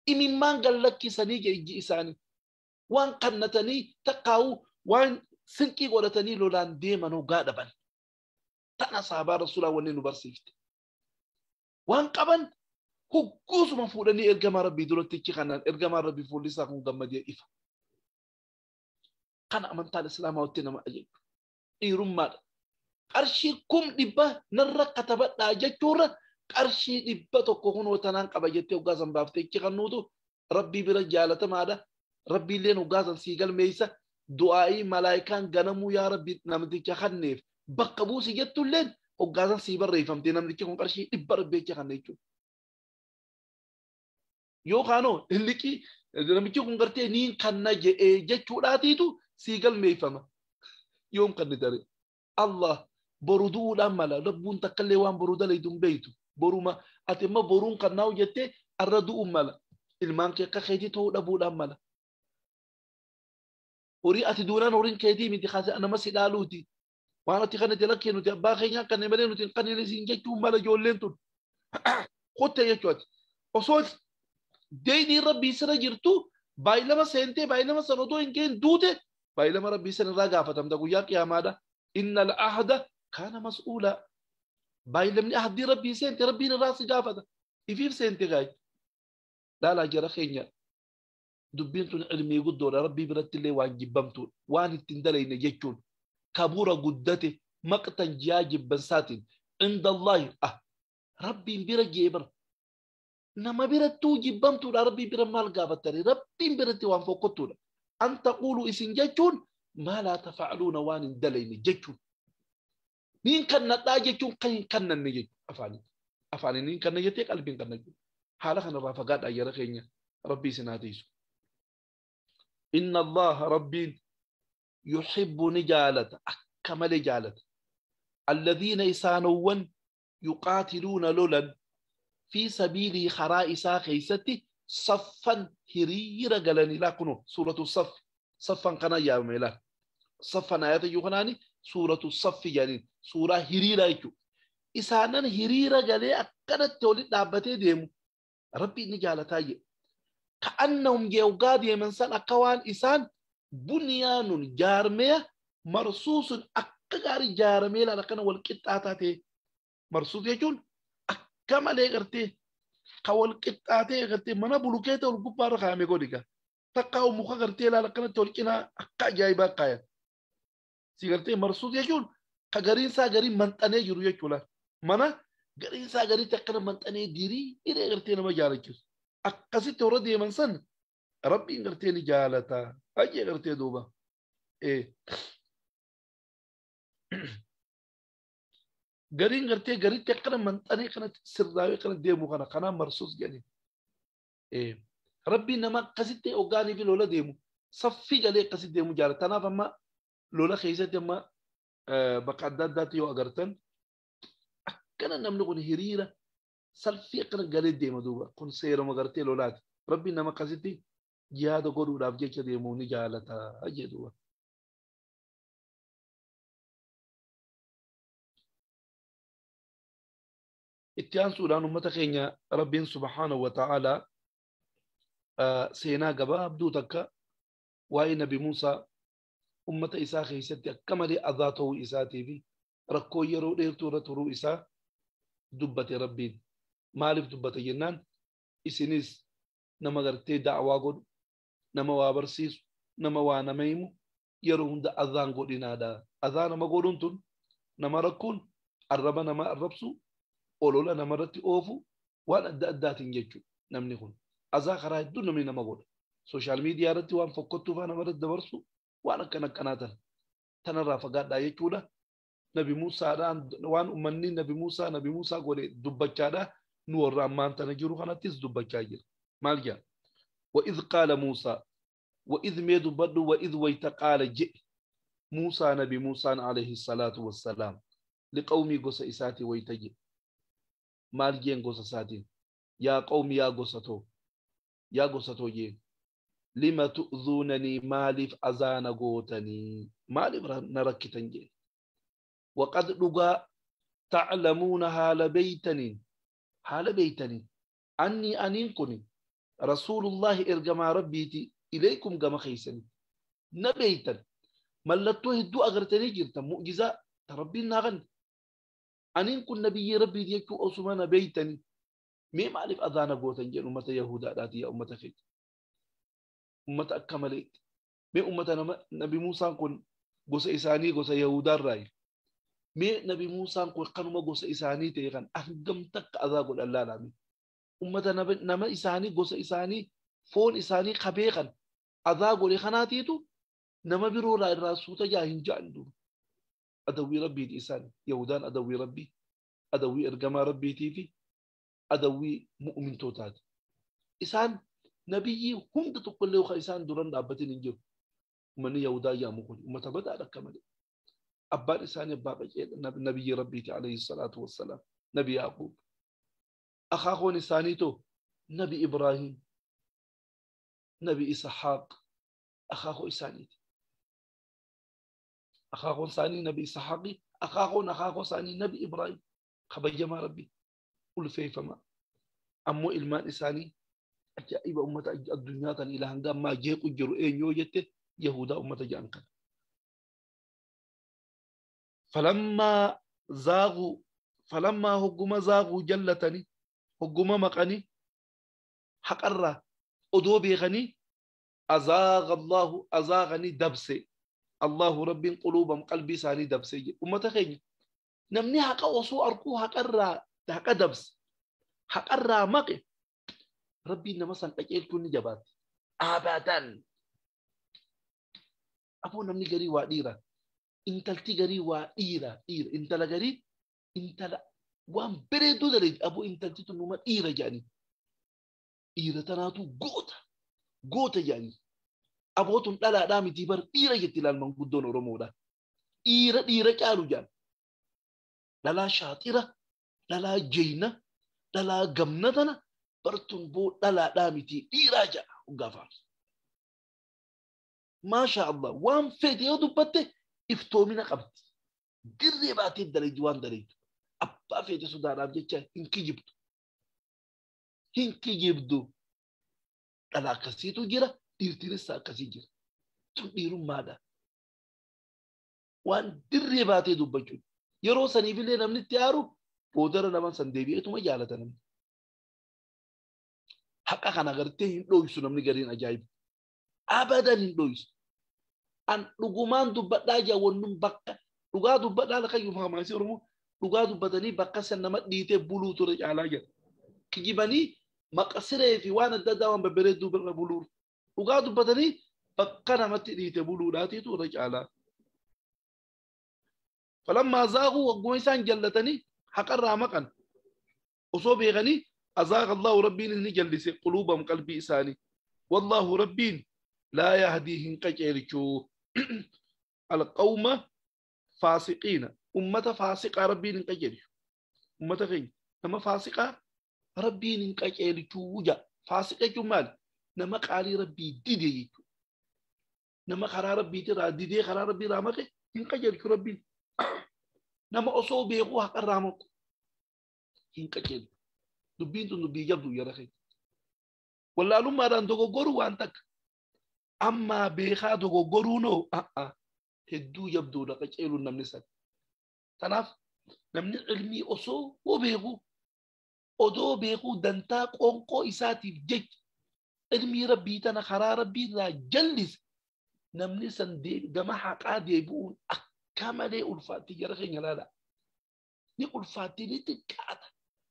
إمن ما قال لك سنيجي إجي إساني وان قنتني تقاو وان سنكي قولتني لولان ديما نقادبا تانا صحابة رسول الله ونين برسيفت وان قبن هو قوس مفولني إرقام ربي دولتي خنان إرقام ربي فوليسا كون قمدي إفا كان أمنتا الإسلام وتنا ما أجيب dhiirummaadha. Qarshii 100,000 narra katabadhaa jechuurra qarshii 100 kunoo tanaan qaba jettee hoggaa san baaftee ichi kannuutu rabbii bira jaalatamaadha. Rabbiilleen hoggaa san sii galmeessa du'aa'ii malaayikaan ganamuu yaa rabbi namticha kanneef bakka buusi jettulleen hoggaa san sii barreeffamtee namtichi kun qarshii 100 rabbii ichi kanne jechuudha. Yookaanoo liqii namichi kun gartee niin kanna je'ee jechuudhaatiitu sii galmeeffama. Yoom kan dare Allah boru du'uudhaan mala lubbuun takkallee waan boru dalaytu hin beeytu boruma ati immoo boruun kan naa jettee arra du'uun mala ilmaan kee akka keetii ta'uu dhabuudhaan mala horii ati duunaan horiin keetii miti nama si dhaaluuti waan ati kana jala kee nuti abbaa keenya akka malee nuti hin qanneene siin jechuun mala ijoolleen tun kottee jechuuti osoo deeyniin rabbii sirra jirtu baay'ilama seentee baay'ilama sana otoo hin geenye duute baay'ilama rabbii sana irraa gaafatamta guyyaa qiyaamaadha. Inna al-ahda kaana mas'uula. Baay'ilamni ahdii rabbii seente rabbiin irraa si gaafata. Ifiif seente gaayi. Laalaa jara keenya dubbiin tun ilmii guddoodha rabbii biratti illee waan jibbamtuudha. Waan ittiin dalayne jechuun kabura guddate maqtan jiyaa jibbansaatiin inda Allaahi rabbiin bira jee bara. Nama birattuu jibbamtuudha rabbii bira maal gaafattanii rabbiin biratti waan fokkottuudha. أن تقولوا إسن جتون ما لا تفعلون وان دلين جتون مين كان نتا جتون كان كان نجي أفعلي أفعلي مين كان نجتي قلبي كان نجي حالة خنا رافقات أجر خينيا ربي سناتيس إن الله ربي يحب نجالة أكمل جالة الذين يسانون يقاتلون لولا في سبيله خرائس خيستي صفا هريرة قالني لا كنو سورة الصف صفا كان يا ميلا صفا آيات يوخناني سورة الصف يعني سورة هريرة يجو إسانا هريرة قالي أكدت تولد دابتي ديمو ربي نجالتاي كأنهم جيوغاد يمنسان أكوان إسان بنيان جارمية مرصوص أكغاري جارمية لكن والقطعاتي مرصوص يجون أكمل يغرتي كوال قطعاتي غرتي منا بلوكيتا والقبار خامي قوليكا تقاو مخا غرتي لا لكن تولكنا أكا جايبا قايا سيغرتي مرصوص يجون Ka gariin isaa garii manxanee jiru jechuudha. Mana gariin isaa gariitti akkana manxanee diriiree gartee nama jaalachiisu. Akkasitti warra deeman san Rabbiin gartee ni jaalata. Ajee gartee duuba. Gariin gartee gariitti akkana manxanee kanatti sirraawee kana deemu kana kanaan marsuus jedhanii. Rabbiin nama akkasitti hoggaanii fi lola deemu saffii galee akkasitti deemu jaalata. Tanaaf amma lola keessatti amma bakka adda addaatti yoo agartan akkana namni kun hiriira salfii akkana galee deema duuba. Kun seeruma gartee lolaati. Rabbiin nama akkasitti jihaada godhuudhaaf jecha deemu ni jaalata jedhuuba. Itti aansuudhaan uummata keenya Rabbiin subhaanahu wa ta'aalaa seenaa gabaabduu takka waa'ee Nabi Muusaa ummata isaa keessatti akka malee azaa ta'uu isaatii fi rakkoo yeroo dheertuu irra turuu isaa dubbate Rabbiin. Maaliif dubbate jennaan isinis nama gartee da'waa godhu, nama waa barsiisu, nama waa nama himu yeroo hunda azaan godhinaadha. Azaa nama godhuun tun nama rakkuun arraba nama arrabsu, olola namarratti oofu waan adda addaatiin jechuudha namni kun. Azaa karaa hedduu namni nama godha. Sooshaal miidiyaa irratti waan fokkottuu fa'aa namarratti dabarsu waan akkana akkanaa tana. Tanarraa fagaadhaa jechuudha. Nabi Muusaadhaan waan uummanni Nabi Muusaa Nabi Muusaa godhe dubbachaadha. Nu warra ammaan tana jiru kanattis dubbachaa jira. Maal jedha? Wa'idh qaala Muusaa. Wa'idh mee dubbadhu wa'idh wayta qaala je'e. Muusaa Nabi Muusaan alayhi salaatu wassalaam. Liqawmii gosa isaatii wayta je'e. Maal jeen gosa isaatiin? Yaa qawmi yaa gosa too. Yaa gosa too jeen. Lima tu'zuunanii maaliif azaana gootanii? Maaliif na rakkitan jeen? Waqad dhugaa ta'lamuuna haala beeytaniin. Haala beeytaniin. Annii aniin kuni rasuulullaahi ergamaa rabbiiti ilaykum gama keeysanii. Na beeytan. Mallattoo hedduu agartanii jirtan mu'jizaa ta rabbiin naa kanne. Aniin kun nabiyyi rabbiiti jechuu osuma na beeytanii. Mee maaliif azaana gootan jedhu ummata Yahudaadhaati yaa ummata keenya. Ummata akka maleetti. Mee ummata nama Nabi Muusaan kun gosa isaanii gosa Yahudaarraayi. Mee Nabi Muusaan kun kanuma gosa isaanii ta'e kan hangam takka azaa godhan laalame. Ummata nama isaanii gosa isaanii foon isaanii qabee kan azaa godhe kanaatiitu nama biroorraa irraa suuta jaa hin ja'an duuba. Adawwii rabbiiti isaan. Yahudaan adawwii rabbii, adawwii ergamaa rabbiitii fi adawwii mu'mintootaati. Isaan nabiyyi hunda tokkollee yookaan isaan duran dhaabbatin hin jiru. Uummanni Yahudaa jedhamu kun uummata badaadha akka malee. Abbaan isaanii abbaa qajeela nabiyyi rabbiiti alayhi salaatu wassalaam. Nabi Yaaqub. Akaakoon isaanii too Nabi Ibraahim, Nabi Isahaaq akaakoo isaaniiti. Akaakoon isaanii Nabi Isahaaqi, akaakoon akaakoo isaanii Nabi Ibraahim kabajamaa rabbi ulfeeffamaa. Ammoo ilmaan isaanii ajaa'iba ummata addunyaa tan ilaa hanga ammaa jeequ jiru eenyu jette Yahudaa ummata jedhan kana. Falammaa zaaguu falammaa hogguma zaaguu jallatanii hogguma maqanii haqarraa odoo beekanii azaaga Allahu azaaganii dabse. Allahu rabbiin quluubam qalbii isaanii dabse jedhe. Ummata keenya namni haqa osoo arguu haqarraa haqa dabse haqarraa maqe rabbiin nama san qajeelchuun ni jabaatti. Abadan. Aboo namni garii waa dhiira. Intalti garii waa dhiira dhiira. Intala garii intala waan bareedduu daleeti. Aboo intalti tun numa dhiira jedhanii. Dhiira tanaatu goota. Goota jedhanii. Aboo tun dhalaadhaa miti bar dhiira jetti ilaal manguddoon Oromoodha. Dhiira dhiira caalu jedhan. Dhalaa shaaxira, dhalaa jeyna, dhalaa gamna tana bartun boo dhalaadhaa miti dhiiraa jedha hoggaafaan. Maasha Allah waan feete yoo dubbatte iftoomina qabdi. Dirree baatee daleedu waan daleedu. Abbaa feete sodaadhaaf jecha hin kijibdu. Hin kijibdu. Dhala akkasiitu jira, dhiirtiinis akkasii jira. Tun dhiirummaadha. Waan dirree baatee dubbachuudha. Yeroo saniifillee namni itti aaru boodara lamaan san deebi'eetuma jaalata namni. Haqa kana agartee hin dhoysu namni gariin ajaa'iba. Abadan hin dhoysu. An dhugumaan dubbadhaa jaa wannun bakka Dhugaa dubbadhaa lafa maamaasii Oromoo dhugaa dubbatanii bakka san nama dhiitee buluu ture caalaa jira. Kijibanii maqa siree fi waan adda addaa waan babbareedduu bira buluu. Dhugaa dubbatanii bakka namatti dhiite buluudhaatiitu irra caalaa. Falammaa zaaquu wagguma isaan jallatanii haqarraa maqan osoo beekanii azaaqa Allahu rabbiin ni jallise quluubam qalbii isaanii. Wallaahu rabbiin laa yahdii hin qajeelchuu. Alqawma faasiqiina ummata faasiqaa rabbiin hin qajeelchu. Ummata keenya nama faasiqaa rabbiin hin qajeelchuu jedha. Faasiqa jechuun maali? Nama qaalii rabbii dide jechuudha. Nama karaa rabbiitirraa didee karaa rabbiirraa maqe hin qajeelchu rabbiin. Nama osoo beekuu haqarraa maqu hin qajeelchu. Dubbiin tun dubbii jabduu jara keenya. Wallaalummaadhaan dogoggoruu waan takka. Ammaa beekaa dogoggoruu noo hedduu jabduudha qajeeluun namni sana. Kanaaf namni ilmii osoo beeku odoo beekuu dantaa qoonqoo isaatiif jecha ilmii rabbii tana karaa rabbiirraa jallise namni san gama haqaa deebi'uun akka malee ulfaatti jara keenya laala. Ni ulfaatti ni xiqqaata.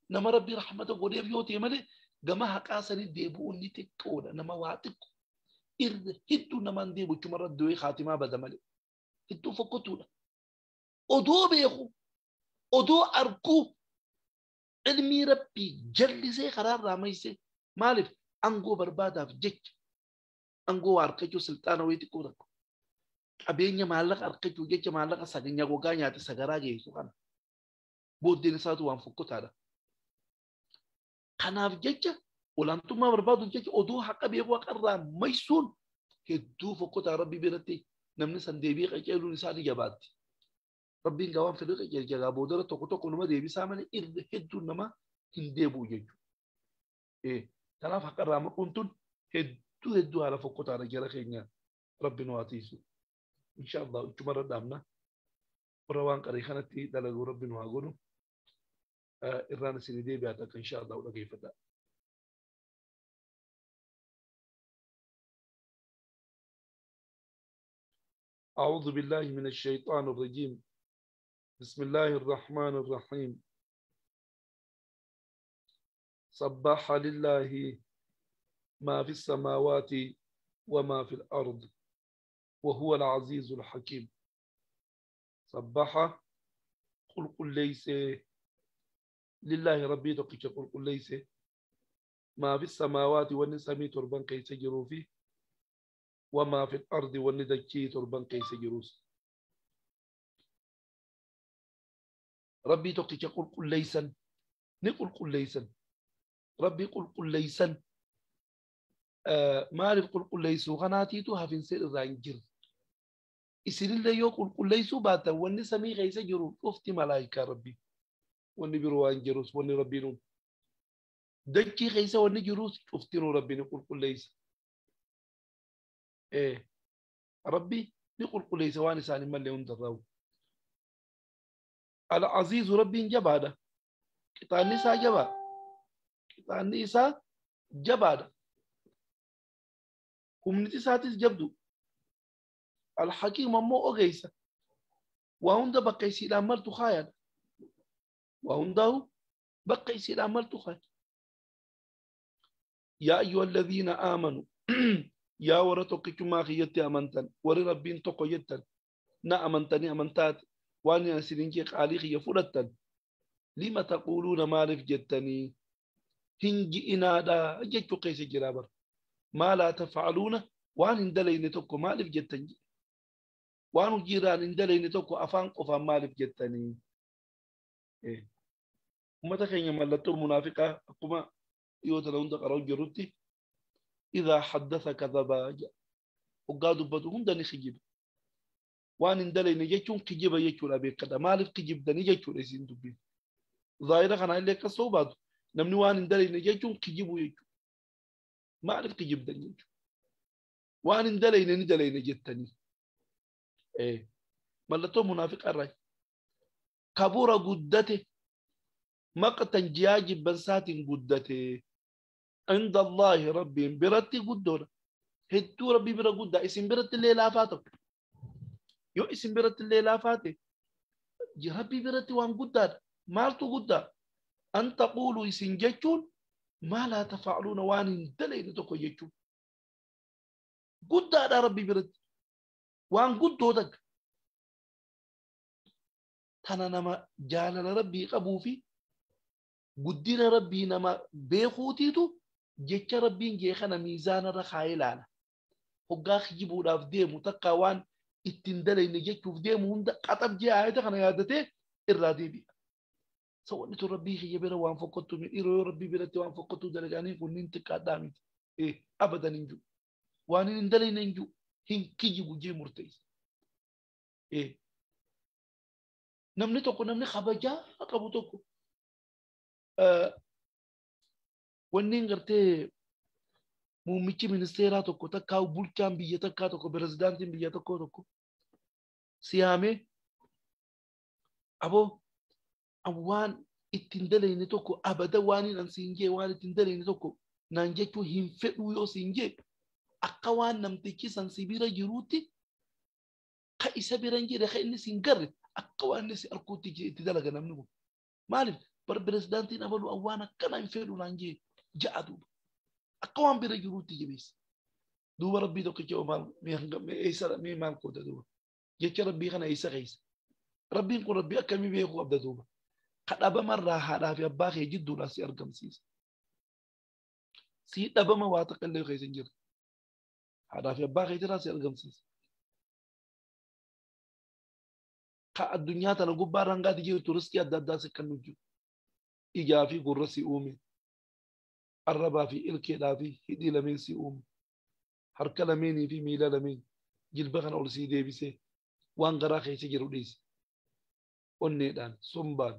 Nama rabbii rahmata godheef yoo ta'e malee gama haqaa sanii deebi'uun ni xiqqoodha. Nama waa xiqqo. Irra hedduu namaan deebi'u chumarra du'ee haatimaa bada malee. Hedduu fokkotuudha. Odoo beeku, odoo arguu ilmii rabbii jallisee karaarraa maysee maaliif aangoo barbaadaaf jecha aangoo waa argachuu silxaana wayii xiqqoo tokko qabeenya maallaqa argachuu jecha maallaqa saganya gogaa nyaate sagaraa geessu kana booddeen isaatu waan fokkotaadha. Kanaaf jecha olaantummaa barbaaduuf jecha odoo haqa beekuu haqarraa maysuun hedduu fokkotaa rabbii biratti namni san deebii qajeeluun isaa ni jabaatti. Rabbiin gawaan fedhe qajeelcha boodara tokko tokko nama deebisaa malee irra hedduun nama hin deebi'u jechuudha. Kanaaf haqarraa maquun tun hedduu hedduu haala fokkotaadha jara keenya rabbi nu haa tiisu. Insha Allah ichumarra dhaabna. Warra waan qaree kanatti dalaguu rabbi nu haa godhu. Irraan isinii deebi'aa takka insha Allah dhageeffadhaa. أعوذ بالله من الشيطان الرجيم. بسم الله الرحمن الرحيم. سبح لله ما في السماوات وما في الأرض وهو العزيز الحكيم. سبح قل قل ليس لله ربي دقيق قل قل ليس ما في السماوات والنسمي تربان كي تجروا فيه وما في الأرض والندكي تربان كي تجروس. ربي تقيك قل قل ليسا نقول قل ليسا ربي قل قل ليسا maaliif qulqulleessuu kanaatiitu hafinsa irraa hin jirre. Isinillee yoo qulqulleessuu baatan wanni samii keessa jiru dhufti malaayikaa rabbii. Wanni biroo waan jirus wanni rabbiin uume. Dachii keessa wanni jirus dhuftinuu rabbiin qulqulleessa. Rabbi ni qulqulleessa waan isaanii malee hundarraa. Al-Aziizu rabbiin jabaadha. Qixaanni isaa jabaa. Qixaanni isaa jabaadha. Humni isaatis jabdu. Al-Hakiim ammoo ogeessa. Waa hunda bakka isiidhaan maltu kaayaadha. Waa hundaa'u bakka isiidhaan maltu kaaya. Yaa ayyuha alladhiina aamanu yaa warra tokkichummaa kiyyatti amantan warri rabbiin tokko jettan na amantanii amantaate waan isinin jee qaalii kiyya fudhattan lima taquuluuna maaliif jettanii hin ji'inaadha jechuu keessa jiraa bara. Maa laa tafcaluuna waan hin dalayne tokko maaliif jettan waan hojiirraan hin dalayne tokko afaan qofaan maaliif jettanii. Ummata keenya mallattoo munaafiqaa akkuma yoo tana hunda qara'u jirrutti idhaa haddasa kadhabaa jedha. Hoggaa dubbatu hunda ni kijiba. Waan hin dalayne jechuun kijiba jechuudha beekadha. Maaliif kijibdanii jechuudha isin dubbiin. Zaahira kanaa illee akkas ta'uu baatu namni waan hin dalayne jechuun kijibu jechuudha. Maaliif kijibdan jechuudha. Waan hin dalayne ni dalayne jettanii. Mallattoo munaafiqaa irraa kabura guddate maqtan jiyaa jibbansaatiin guddate inda Allaahi rabbiin biratti guddoodha. Hedduu rabbii bira guddaa isin biratti illee laafaa ta'u. Yoo isin biratti illee laafaa ta'e Rabbii biratti waan guddaadha. Maaltu guddaa? An taquulu isin jechuun maa laa tafa'aluuna waan hin dalayne tokko jechuun. Guddaadha Rabbii biratti. Waan guddoo takka. Tana nama jaalala Rabbii qabuu fi guddina Rabbii nama beekuutiitu jecha Rabbiin jee kana miizaanarra kaayee ilaala. Hoggaa kijibuudhaaf deemu takka waan ittiin dalayne jechuuf deemu hunda qaxab jee aayata kana yaadatee irraa deebi'a. Sawanni tun Rabbii kiyya bira waan fokkottu miti. Yeroo Rabbii biratti waan fokkottu dalaganii kunniin xiqqaadhaa miti. Abadan hin jiru. Waan hin dalayne hin jiru. Hin kijibu jee murteessa. Namni tokko namni kabajaa qabu tokko wanni gartee muummichi ministeeraa tokko takkaa bulchaan biyya takkaa tokko pirezidaantiin biyya tokko tokko siyaamee aboo waan ittiin dalayne tokko abada waan hin siin jee waan ittiin dalayne tokko naan jechuu hin fedhuu yoo siin jee akka waan namtichi san si bira jiruutti ka isa bira hin jedhe ka inni siin garre akka waan inni si arguutti itti dalaga namni kun. Maaliif bar pirezidaantiin abaluu waan akkana hin fedhu naan jee ja'a duuba. Akka waan bira jiruutti jabeessa. Duuba Rabbii tokkicha mee maal qooda duuba. Jecha Rabbii kana eessa keessa. Rabbiin kun Rabbii akkamii beekuu qabda duuba. Ka dhabamarraa haadhaa fi abbaa kee jidduudhaa si argamsiisa. Si dhabama waa takka illee keessa hin jirre. Haadhaa fi abbaa keetirraa si argamsiisa. Ka addunyaa tana gubbaa rangaati jirtu riskii adda addaa si kennu jiru. Ijaa fi gurra si uume. Arrabaa fi ilkeedhaa fi hidhii lameen si uume. Harka lameenii fi miila lameen jilba kana ol sii deebisee waan garaa keessa jiru dhiise. Onneedhaan, sombaan,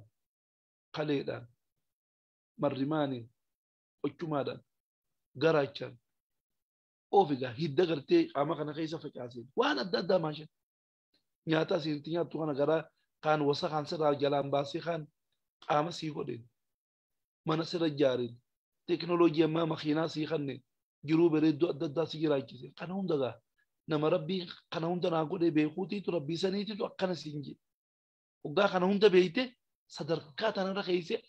kaleedhaan, marrimaaniin, qochumaadhaan, garaachaan, oofigaa hidda gartee qaama kana keessa facaaseen waan adda addaa maashan. Nyaata asiin nyaattu kana garaa kaan wasa kaan sirraa jalaan baasee kaan qaama sii godheen mana sirra ijaareen teekinooloojii ammaa makiinaa sii kanneen jiruu bareedduu adda addaa si jiraachise kana hunda gaa nama Rabbii kana hunda naa godhee beekuutiitu Rabbii saniititu akkana siin jedhe. Hoggaa kana hunda beeyte sadarkaa tanarra keeyse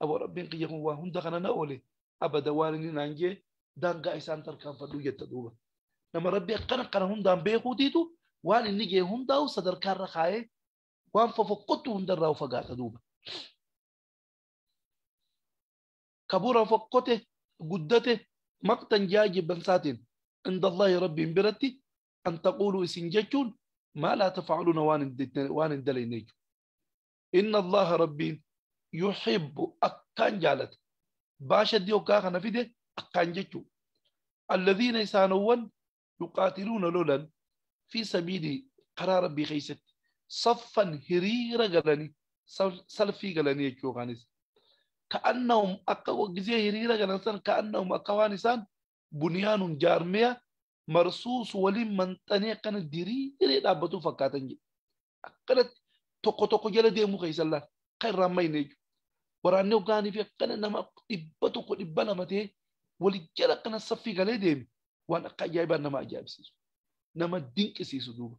aboo Rabbiin kiyya kun waa hunda kana na oole abada waan inni naan jee daangaa isaan tarkaanfadhu jetta duuba. Nama Rabbii akkana kana hundaan beekuutiitu waan inni jee hundaa'u sadarkaarra kaayee waan fofokkottu hundarraa fagaata duuba. Kabura fokkote guddate maqtan jaa jibbansaatiin عند الله ربي برتي أن تقولوا إسنجتون ما لا تفعلون وان دلينيج. إن الله ربي يحب أكان جالت باشا ديو كاخنا فيده أكان جتو الذين يسانون يقاتلون لولا في سبيل قرار ربي خيست صفا هريرة قلني سلفي قلني يجوغانيس كأنهم أقوى جزيه هريرة قلنسان كأنهم أقوانيسان بنيان جارمية مرصوص ولم منطني كان دريري دابتو فكاتنجي أقلت توكو توكو جل ديمو خيس الله خير رامي نيجو وراني وغاني في كان نما إبتو كو إبنا متى ولجل كان صفي قال ديم وانا قجايبا نما أجاب سيسو نما دينك سيسو دوبا.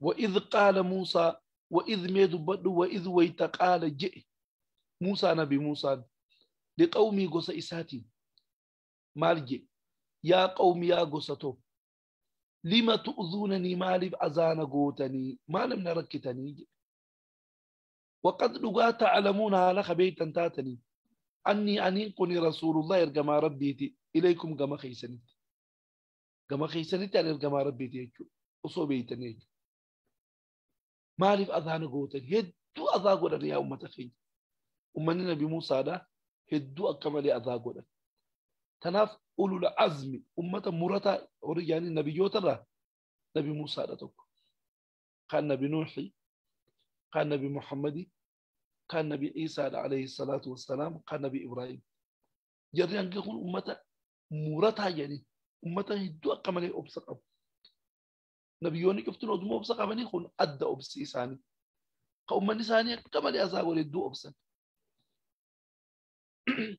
وإذ قال موسى وإذ ميدو بدو وإذ ويتقال جئ موسى نبي موسى لقومي قصة إساتي مالجي يا قوم يا قصتو لما تؤذونني مالي أزان قوتني ما لم نركتني وقد لقا تعلمون على خبيتا تاتني أني أنينكني رسول الله إرقما ربيتي إليكم قما خيسنت قما خيسنت يعني إرقما ربيتي أصوبيتني مالي أذان قوتني هدو أذا قولني يا أمة خي أمني نبي موسى ده هدو أكمل أذا قولني تناف أولو العزم أمة مرتا ورجاني النبي يوتر نبي موسى ده توك قال نبي نوحي قال نبي محمدي قال نبي عيسى عليه الصلاة والسلام قال نبي إبراهيم جريان كيكون أمة مرتا يعني أمة هدو أكمل أبسق نبي يوني كفتون أدمو أبسق أمني خون أدى أبسي إساني قوم نساني أكمل أزاغول هدو أبسق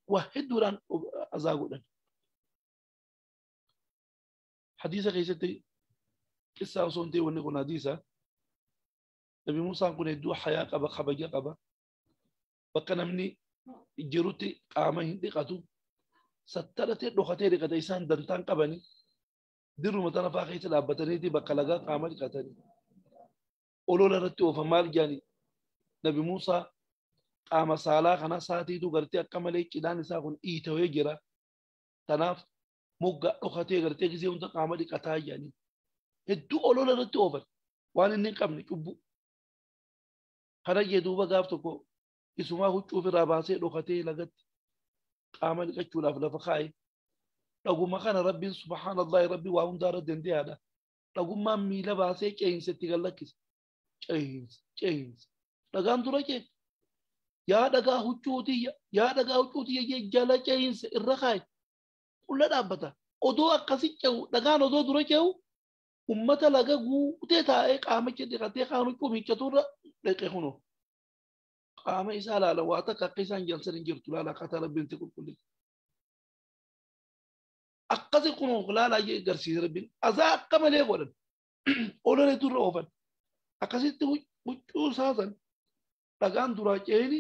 وهدو أزاغول حديثة كيستي قصة وصنتي ونقول حديثة Nabi Muusaan kun hedduu hayaa qaba, kabaja qaba. Bakka namni jirutti qaama hin dhiqatu. Sattaratee dhokatee dhiqate isaan dantaan qabani. Dirruma tana fa'aa keessa dhaabbataniiti bakka lagaa qaama dhiqatani. Olola irratti oofan maal jedhani? Nabi Muusaa qaama saalaa kana saatiitu gartee akka malee cidhaan isaa kun dhiitawee jira. Tanaaf moggaa dhokatee gartee gisee hunda qaama dhiqataa jedhani. Hedduu olola irratti oofan waan inni hin qabne cubbuu. Kana jee duuba gaaf tokko isumaa huccuu ofirraa baasee dhokatee lagatti qaama dhiqachuudhaaf lafa kaa'e. Dhaguma kana Rabbiin subhaanallahi Rabbi waa hundaa irra dandeeyaadha. Dhagummaan miila baasee qeensa itti gad lakkise. Qeensa qeensa. Dhagaan dura cee. Yaa dhagaa huccuutiyya yaa dhagaa huccuutiyya jee jala qeensa irra kaa'e. Qulla dhaabbata. Odoo akkasi ce'u dhagaan odoo dura ce'u ummata laga guutee taa'ee qaamicha dhiqatee kaan huccuu miiccaturra dhaqe kunoo. Qaama isaa laala waa takka akka isaan jalsan hin jirtu laala akkaataa Rabbiin itti qulqulleesse. Akkasi kunoo laalaa jee garsiise Rabbiin azaa akka malee godhan ololee durra oofan akkasitti huccuu isaa san dhagaan duraa ceeni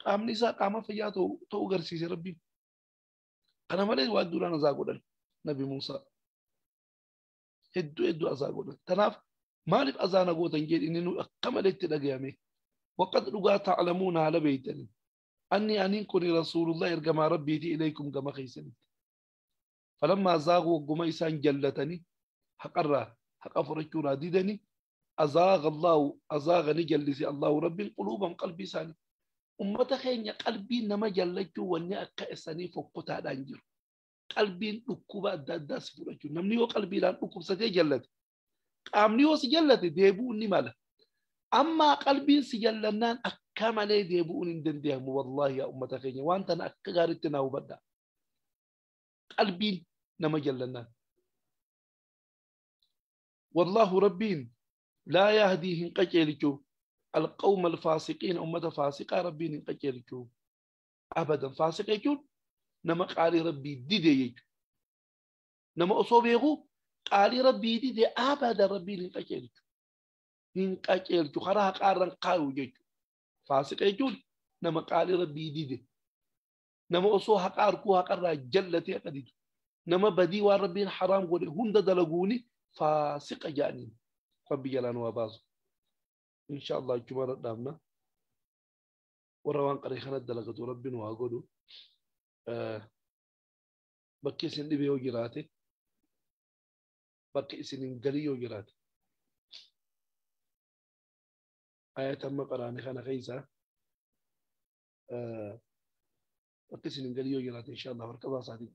qaamni isaa qaama fayyaa ta'uu garsiise Rabbiin. Kana malees waan duraan azaa godhan Nabi Muusaa hedduu hedduu azaa godhan. Tanaaf maaliif azaa na gootan jedhi inni nu akka malee itti dhagayame. وقد رجع تعلمون على بيتني أني أنين كوني رسول الله إرجما ربيتي إليكم كما خيسني فلما زاغوا قميسان جلتني حقرا حق أفرجونا ديدني أزاغ الله أزاغني جلسي الله ربي قلوبهم قلبي ساني أمة خين قلبي نما جلتو وني أكأسني فوقتها دانجر قلبي نكوبا دادا سفرجو نمني وقلبي لان نكوب ستي جلت قامني وسجلت ديبو نماله أما قلبي سجلنان أكمل ديبون دندهم والله يا أمة خيني وأنت أنا أكغارتنا وبدا قلبي نما جلنان والله ربين لا يهديهم قجلجو القوم الفاسقين أمة فاسقة ربين قجلجو أبدا فاسق يجون نما قال ربي ديدي نما أصوبيغو قال ربي ديدي أبدا ربين قجلجو hin qaceelchu karaa haqaarran kaayu jechuudha. Faasiqa jechuun nama qaalii rabbii dide. Nama osoo haqa arkuu haqarraa jallatee akka didu. Nama badii waan rabbiin haraam godhe hunda dalaguuni faasiqa jedhaniin. Rabbi jalaan waa baasu. Insha Allah jechuma dhadhaabna. Warra waan qaree kana dalagatu rabbiin waa godhu. Bakki isin dhibe yoo jiraate bakki isin hin galii yoo jiraate. آيات أما قرآن خانا خيسا وقسن قال يوجرات إن شاء الله وركبها صادق.